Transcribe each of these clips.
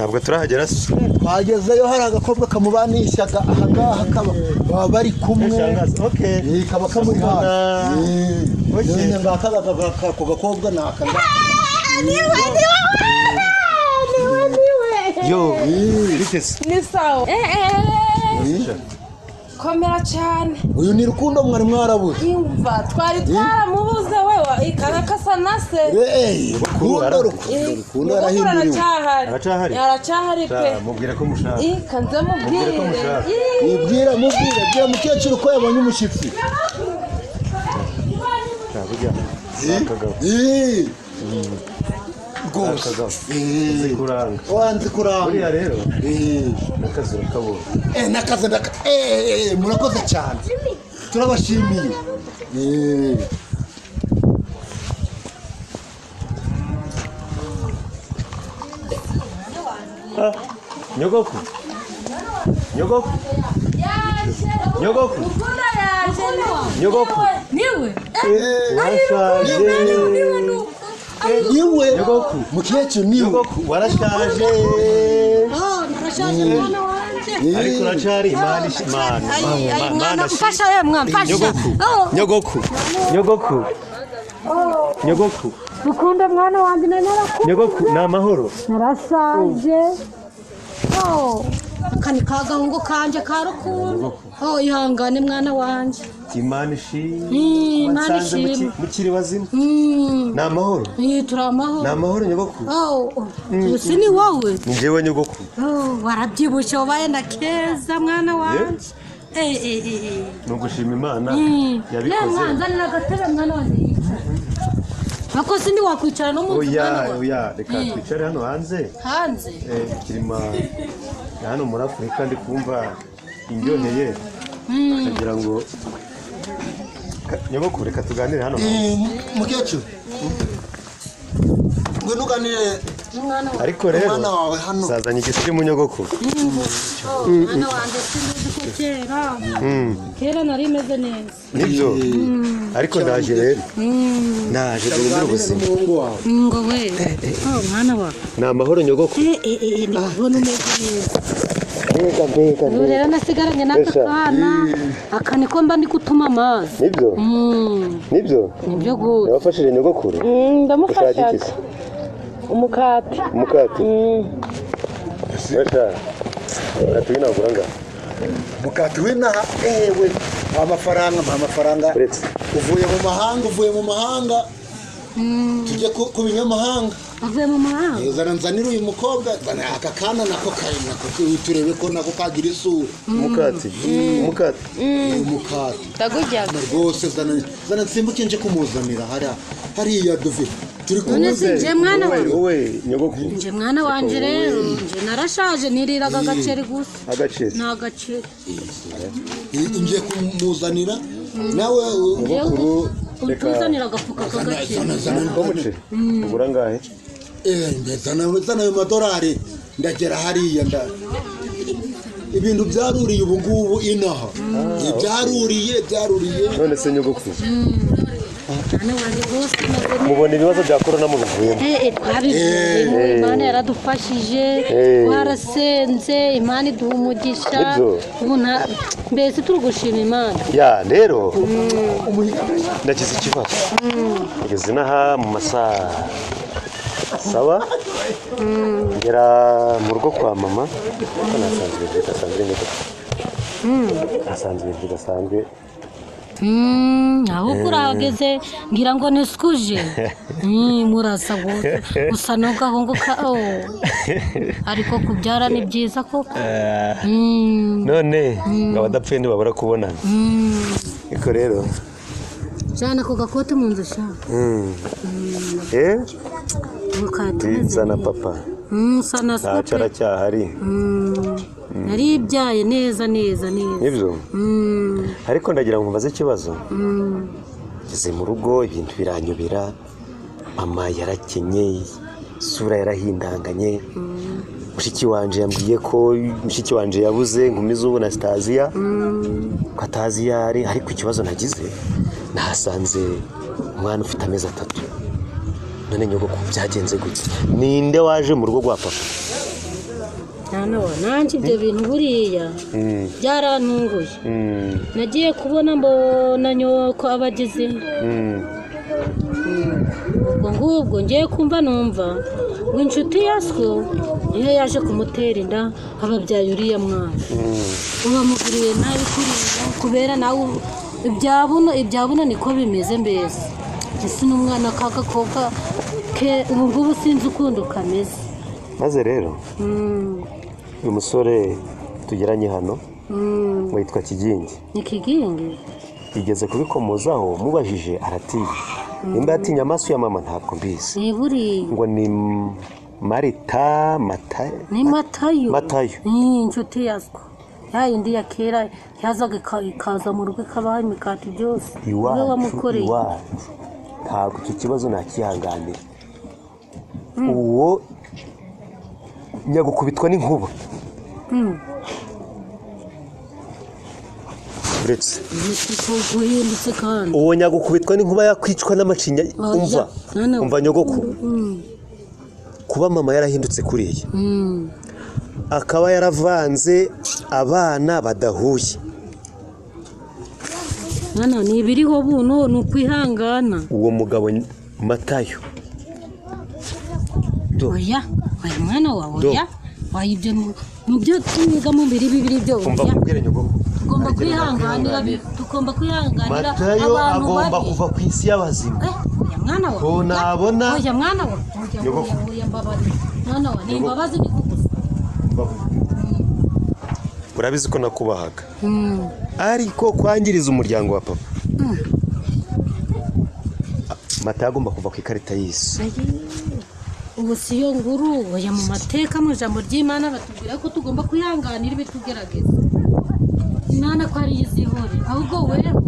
Ntabwo turahagera se. Twagezeyo hari agakobwa kamubanishaga aha ngaha kaba baba bari kumwe. Okay. Kaba kamuri hafi. Okay. None ngaka ako gakobwa ni aka ngaka. Niwe. Yo, bite se? Ni sawa. Komera cyane. Uyu ni Rukundo mwari mwarabuze. Yumva twari twaramubuze wewe ikaba na se. Rukundo Rukundo yarahinduriwe. Aracyahari? Aracyahari pe. Mubwire ko mushaka. Kanze mubwire. ko mushaka. Ibwira mubwire bwira mukecuru ko yabonye umushyitsi. Burya akagabo. Rwose. Akagabo. Nzi kuranga. Wanzi kuranga. Buriya rero n'akazi urakabonye. N'akazi murakoze cyane. Turabashimiye. Nyogoku. Nyogoku. Nyogoku. Nyogoku. Niwe. Warashaje. Niwe. Nyogoku. Mukecuru niwe. Nyogoku warashaje. Narashaje mwana wanje. Ariko uracyari Imana Imana. Mwana mfasha ye mwana mfasha. Nyogoku. Nyogoku. Nyogoku. Nyogoku. Rukundo mwana wanje naraku. Nyogoku ni amahoro. Narashaje. Aka ni kagahungu kanje ka Rukundo. Ihangane mwana wanje. Imana ishimwe. Imana ishimwe. Mukiri bazima. Ni amahoro. Turi amahoro. Ni amahoro nyogoku. Usi ni wowe. Ni njyewe nyogoku. Warabyibushye wabaye na keza mwana wanje. Ni ugushima Imana yabikoze. Nzanira agatebe mwana wanje yicara. Ako sindi wakwicara no mu nzu mwana wawe. Oya, reka twicare hano hanze. Hanze? Kirima hano muri Afurika ndi kumva indyoheye. Kugira ngo nyogoku reka tuganire hano. Mukecuru. Ngwino uganire. Ariko rero sazanye igisirimu nyogoku. Mwana wanjye sinzi ko kera. Kera nari meze neza. Nibyo. Ariko ndaje rero. Ndaje duhindure ubuzima. Ngo we. Mwana wawe. Ni amahoro nyogoku. Ndi kubona umeze neza. Mbega. Ubu rero nasigaranye n'aka kana. Aka niko mba ndi gutuma amazi. Nibyo. Nibyo. Nibyo gose. Wafashije nyogokuru? Ndamufasha. Umukati. Umukati. Basha. Umukati w'inaha ugura? Umukati w'inaha ewe amafaranga. Uvuye mu mahanga. Tujye ku binyamahanga. Avuye mu mahanga. Zana nzanira uyu mukobwa, zana aka kana nako kari nako turebe ko nako kagira isura. Umukati. Umukati. Umukati. Ndagujyaga. Rwose zana nsimbuke nje kumuzanira hariya duve. Nje mwana wawe. Wowe nyogoku. Nje mwana wanje rero, nje narashaje niriraga agaceri gusa. Agaceri. Ni agaceri. Ngiye kumuzanira nawe nyogokuru utuzanira agafuka k'agaceri. Ugura ngahe? Zana ayo madorari ndagera hariya nda. Ibintu byaruriye ubu ngubu inaha. Byaruriye. None se nyogoku. Mubona ibibazo bya corona mubivuyemo. Twabivuyemo, Imana yaradufashije, twarasenze, Imana iduha umugisha. Ubu mbese turi gushima Imana. Ya rero ndagize ikibazo. Ngeze inaha mu masaha saba ngera mu rugo kwa mama kuko nasanze ibintu bidasanzwe nyogoku. Nasanze ibintu bidasanzwe. Aho kurageze ngira ngo niskuje. Murasa gusa n'agahungu ka ariko kubyara ni byiza koko. None ngo abadapfuye ntibabura kubonana. Ariko rero jana ako gakote mu nzu sha. Zana papa. Sana ntacyo aracyahari. Naribyaye neza neza neza. Nibyo. Ariko ndagira ngo mbaze ikibazo. Ngeze mu rugo ibintu biranyobera. Mama yarakenye, isura yarahindanganye. Mushiki wanje yambwiye ko mushiki wanje yabuze nkumiza ubu na Stasia. Ko atazi yari, ariko ikibazo nagize nahasanze umwana ufite amezi 3. None nyogoko byagenze gute? Ninde waje mu rugo rwa papa? Mwana wa, nanjye ibyo bintu buriya byarantunguye. Nagiye kubona mbona nyoko abageze, ubwo ngubwo ngiye kumva numva ngo inshuti ya so niyo yaje kumutera inda, ababyaye uriya mwana. Ubamuguriye nabi kuriya, kubera nawe ibya buno, ibya buno niko bimeze mbese. Ese n'umwana k'agakobwa ke ubu ngubu sinzi ukundi kameze. Maze rero uyu musore tugeranye hano ngo yitwa Kigingi. Ni Kigingi. Igeze kubikomozaho, mubajije aratinya. Nimba yatinya amaso ya mama ntabwo mbizi. Ni buriya. Ngo ni Marita Mata. Ni Matayo. Matayo. Ni inshuti ya so ya yindi ya kera yazaga ikaza mu rugo ikabaha imikati byose. Niwe Iwacu wamukoreye. Iwacu ntabwo icyo kibazo nakihanganira. Uwo nyagukubitwa n'inkuba uretse Guhindutse kandi. Uwo nyagukubitwa n'inkuba yakwicwa n'amacinya. Oya, Umva. mwana we. Umva nyogokuru, kuba mama yarahindutse kuriya, akaba yaravanze abana badahuye. Mwana, ni ibiriho buno, ni ukwihangana. Uwo mugabo Matayo Do. Oya, oya mwana wawe. Do. Oya, oya, ibyo mu byo twiga mu biri bibiri byo. Umva. Oya. Kubwira nyogokuru. Tugomba Hari igihe kwihanganira nakwihanganira. Tugomba kwihanganira Matayo abantu agomba babi. kuva ku isi y'abazima. Eh, oya mwana wa. Ko nabona- Oya mwana wa, oya, oya. Nyogokuru. Oya, mbabarira mwana wa, ni imbabazi ni kugusa. Urabizi ko nakubahaga, ariko kwangiriza umuryango wa papa, Matayo agomba kuva ku ikarita y'isi. Ubu si yo nguru. Oya, mu mateka, mu ijambo ry'Imana batubwira ko tugomba kwihanganira ibitugerageza, Imana ko ariyo izihore. Ahubwo weho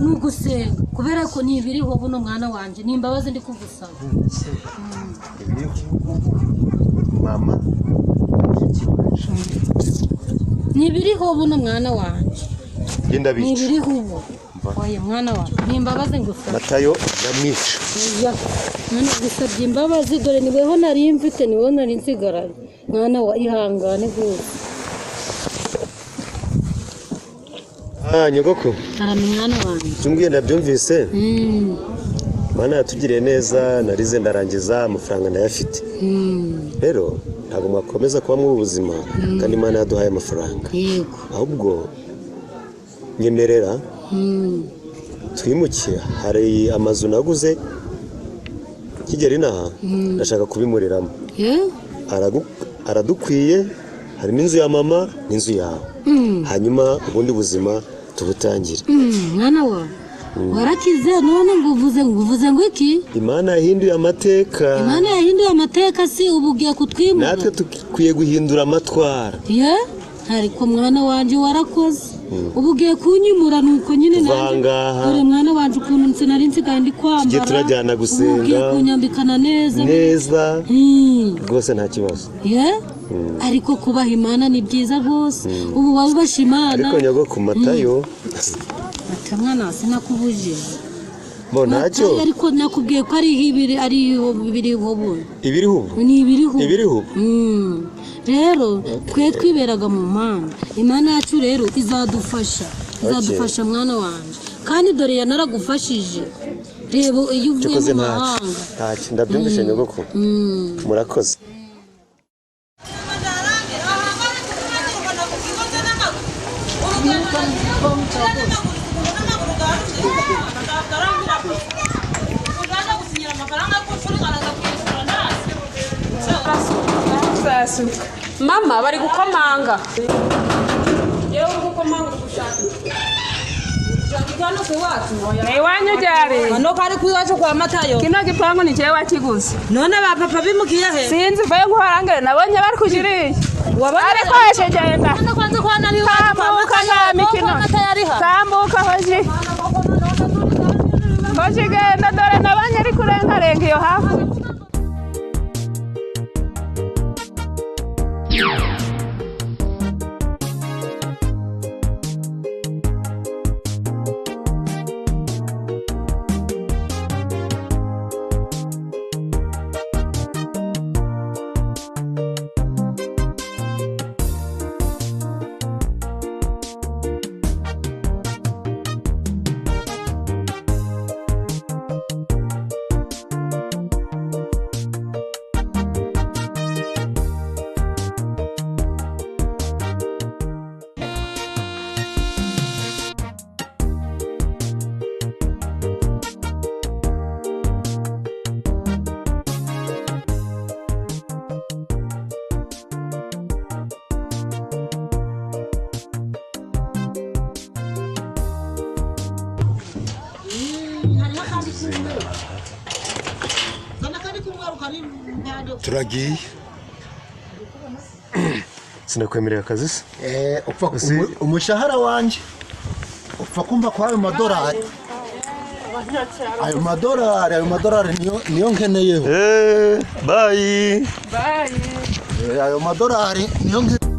ni ugusenga, kubera ko ni ibiriho buno mwana wanjye, ni imbabazi ndi kugusaba. Mama. Ni ibiriho buno mwana wanjye. Genda Ni bica. ibiriho ubu. Oya mwana wanjye, ni imbabazi ngusaba. Matayo ndamwica. Oya mwana, gusabye imbabazi. Dore ni weho nari mfite, ni wowe nari nsigaranye. Mwana wa, ihangane rwose. Ah, nyogokuru. Karame mwana wanjye. Ibyo umbwiye ndabyumvise. Mana yatugiriye neza, narize ndarangiza, amafaranga ndayafite. Rero ntabwo mwakomeza kuba muri ubu buzima kandi Imana yaduhaye amafaranga. Ahubwo nyemerera twimuke. Hari amazu naguze kigera inaha, ndashaka kubimuriramo. Aradukwiye, harimo inzu ya mama n'inzu yawe, hanyuma ubundi buzima tubutangire. Mwana wa, warakize none ngo uvuze ngo iki? Imana yahinduye amateka. Imana yahinduye amateka, si ubu ugiye kutwimura? Natwe dukwiye guhindura amatwara. Ye, ariko mwana wanjye warakoze, ubu ugiye kunyimura, nuko nyine Tuva nanjye ahangaha. Dore mwana wanjye ukuntu nse nari nsigaye ndi kwambara. Tujye turajyana Ubu gusenga. ugiye kunyambikana neza. Neza rwose, nta kibazo. Ye, ariko kubaha Imana ni byiza rwose, ubu wabasha Imana. Ariko nyogokuru, Matayo. Ati mwana, sinakubujije. Bo ntacyo. Matayo, ariko nakubwiye ko ariho ibiri, ariho biriho buno. Ibiriho ubu. Ni ibiriho ubu. Ibiriho ubu. Rero twe twiberaga mu Mana, Imana yacu rero izadufasha, izadufasha mwana wanjye. Kandi dore yanaragufashije, reba iyo uvuye Cyokoze mu ntacyo. mahanga. Ntacyo, ndabyumvise nyogokuru, murakoze. Uzasuka mama, bari gukomanga. Yewe, uri gukomanga, uri gushaka hano ku iwacu? Ni iwanyu ryari? Hano kari ku iwacu kwa Matayo. Kino gipangu ni jewe wakiguze. None ba papa bimukiye he? Sinzi, mvuye nkuharangire nabonye bari kujiriya. Wabonye? Ariko heshe genda. Hano kwanza kwa nani iwacu kwa Tambuka, nta Matayo? mikino. Kwa Matayo ari ha? Tambuka hoji. Hoji genda, dore nabonye ari kurengarenga iyo hakurya. Izina turagiye. Sinakwemerera akazi se? Upfa umushahara wanjye upfa kumva ko ayo madorari, ayo madorari niyo nkeneyeho. Bye. Ayo madorari niyo nkeneye.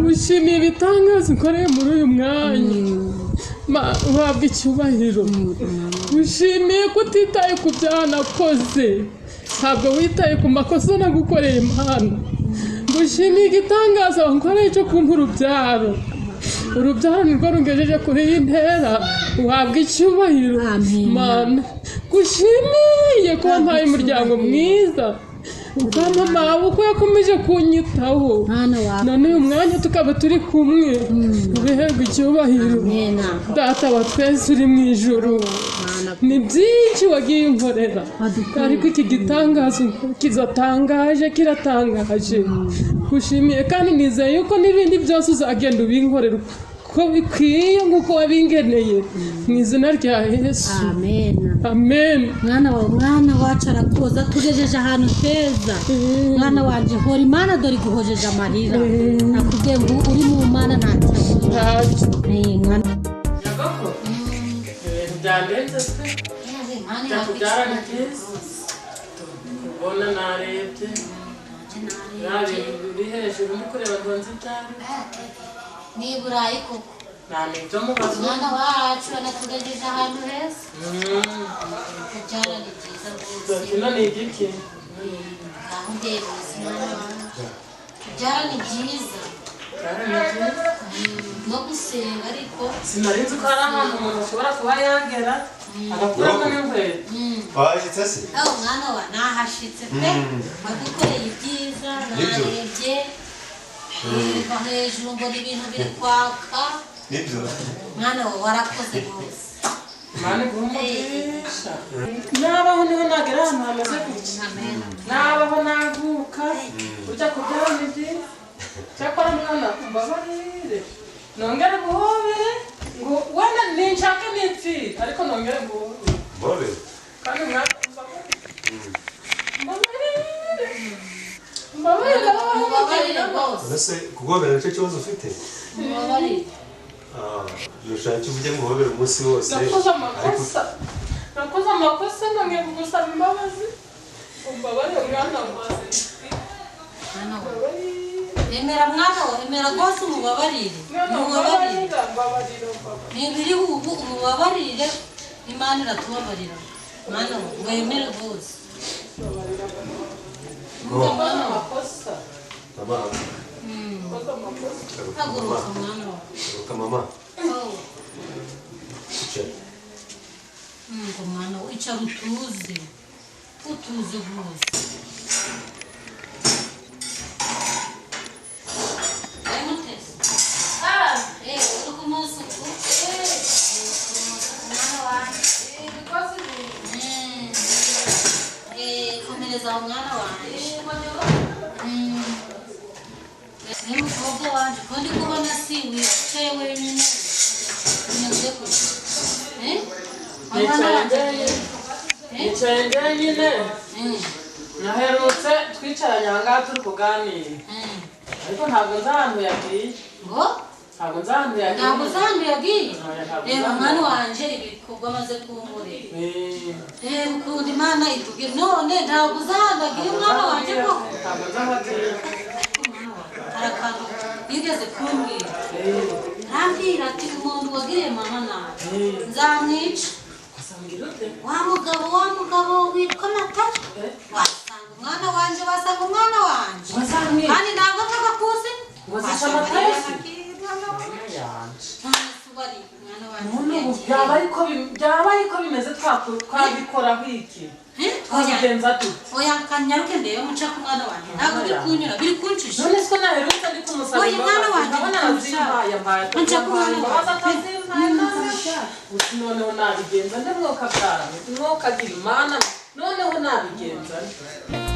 Mushimiye ibitangaza ukoreye muri uyu mwanya. Uhabwa icyubahiro. Mushimiye ko utitaye ku byaha nakoze, ntabwo witaye ku makosa nagukoreye. Impano ngushimiye igitangaza wankoreye cyo kumpa urubyaro. Urubyaro nirwo rungejeje kuri iyi ntera. Uhabwa icyubahiro. Mana, gushimiye ko wampaye umuryango mwiza, ukampa amaboko yakomeje kunyitaho, none uyu mwanya tukaba turi kumwe. Ubiherwe icyubahiro, Data wa twese uri mu ijuru. Ni byinshi wagiye unkorera, ariko iki gitangazo kizatangaje, kiratangaje. Gushimiye kandi nizeye yuko n'ibindi byose uzagenda ubinkorera uko Uko bikwiye nk'uko wabingeneye mu izina rya Yesu. Amen. Amen. Mwana wawe, mwana wacu arakoza, tugejeje ahantu heza. Mwana wanje, hora Imana, dore iguhojeje amarira. Nakubwiye ngo uri mu Mana ntacyo. Ntacyo. Mwana. Nyogoko, ibintu byandenze se. Byakubyara ni byiza. Kubona narebye nta bintu biri hejuru ndi kureba ngo nzi ibyari. Ni i Burayi koko. Nta n'ibyo mu bazungu. Mwana wacu anatugejeje ahantu heza. Kubyara ni byiza rwose. Kino ni igiki? Aho ndebye mwana wanjye. Kubyara ni byiza. Kubyara ni byiza. No gusenga ariko. Sinari nzi ko hari ahantu umuntu ashobora kuba yagera agakuramo n'inkweto. Wahashyitse se? Aho mwana wa nahashitse pe. Wadukoreye ibyiza, narebye. Kuva hejuru mbona ibintu biri kwaka. Nibyo. Mwana wa warakoze rwose. Imana iguhe umugisha. Nabaho niho nagera ahantu hameze gutya. Nabaho navuka. Burya kubyara ni byiza. Cyakora mwana umbabarire. Nongere nguhobere ngo wenda ninshake nipfire ariko nongere nguhobere. Mbobere. Kandi mwana umbabarire. Umbabarire. Mubabarire rwose. Ese kuguhobera nicyo kibazo ufite? Mubabarire. Nushaka uvuge ngo uhobere umunsi wose. Nakoze amakosa. Nakoze amakosa nongeye kugusaba imbabazi. Umbabarire mwana wanjye. Mwana wa. Emera mwana wa, emera rwose umubabarire. Mubabarire. Nibiri ubu umubabarire, Imana iratubabarira. Mwana wa, wemere rwose. Mwana wa. Mama. Haguruka mwana wa. Haguruka mama. Icara. Ngo mwana wa, icara utuze. Utuze rwose. Komereza aho mwana wanjye. Mukobwa wanjye, ko ndi kubona si wicaye wenyine. Umeze gute? Nicaye njyenyine. Naherutse twicaranye aha ngaha turi kuganira. Ariko ntabwo nzi ahantu yagiye. Ngo? Ntabwo nzi ahantu yagiye. Ntabwo uzi ahantu yagiye? Reba mwana wanjye ibikorwa amaze kunkorera. Reba ukuntu Imana itubwira. None ntabwo uzi ahantu yagiye mwana wanjye koko? Ntabwo nzi aho agiye. Hari akantu yigeze kumbwira. Arambwira ati umuntu wagiriye mama nabi nzamwica. Wa mugabo witwa Matayo. Wasanga umwana wanjye, wasanga umwana wanjye. Kandi ntabwo apfaga kuzi. Byaba ariko bimeze twabikoraho iki? Twabigenza dute? Oya kanyaruke ndebe muca ku mwana wanjye. Ntabwo biri kunyura, biri kuncisha. None se naherutse ndi kumusaba imbabazi, nkabona arazimpaye, ambaye imbabazi atazimpaye nabi. Gusa noneho nabigenza nde mwokabyara, mwokagira Imana, noneho nabigenza nde?